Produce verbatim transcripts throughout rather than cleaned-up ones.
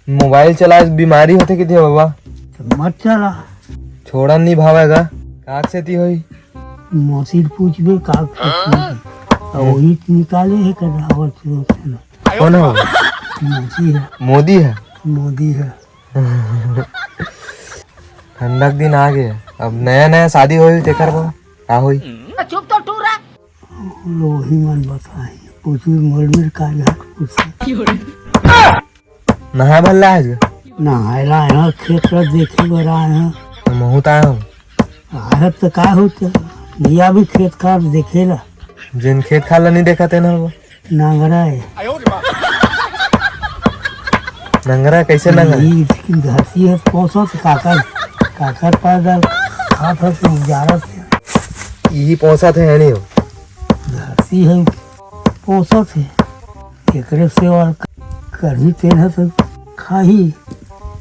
Mobile चलाए से बीमारी होथे किथे बाबा? त मत चला। छोड़न नहीं भावेगा। काक सेती होई? मौसी ल पूछबे, काक सेती होई। अउ वही निकाले हे कदावर से। कौन हो? मोदी है। मोदी है। मोदी है। ठंडा के दिन आ गए, अब नया नया शादी होई तेकर बर का होई? चुप तो टूरा। लोही मन बताई, पूछी मोर मेर का जात पूछी। नहाए भर ला आज? नहाए ला आए हं, खेत ला देखे बर आए हं। तो महू तो आए हूँ। आए हं तो का होता, भैया भी खेत खार देखे ला। जिन खेत खार ला नहीं देखा तेन हर वो। नंगरा है। नंगरा कैसे नंगरा? ई इसकी धरती है, पोसत काकर, काकर पैदा खात है तो उपजारत है। यही पोसत है, है नहीं हो? धरती है, पोसत है। एकरे सेवा करही तेन है तो खाही,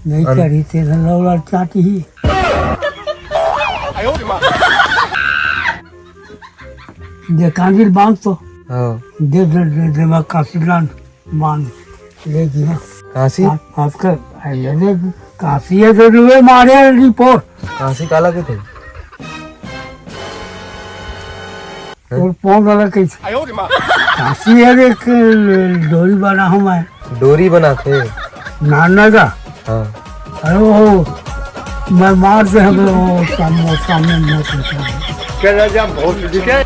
नहीं अन- करही तेन है लौड़ा चाटही। दे कांजिल बांध तो। हाँ। दे, दे, दे, दे, मैं कांसी लान बांध ले गया। कांसी? आ-, आजकल, अरे दे, कांसी है तो रुए मारे रिपोर्ट। कांसी काला के थे? और पौन वाला कैसे? कांसी है, एक डोरी बना हूँ मैं। डोरी बना थे? नाना का? हाँ। अरे वो, मैं मार से हमें वो सामने, सामने मत होता है। क्या राजा भोसड़ी के?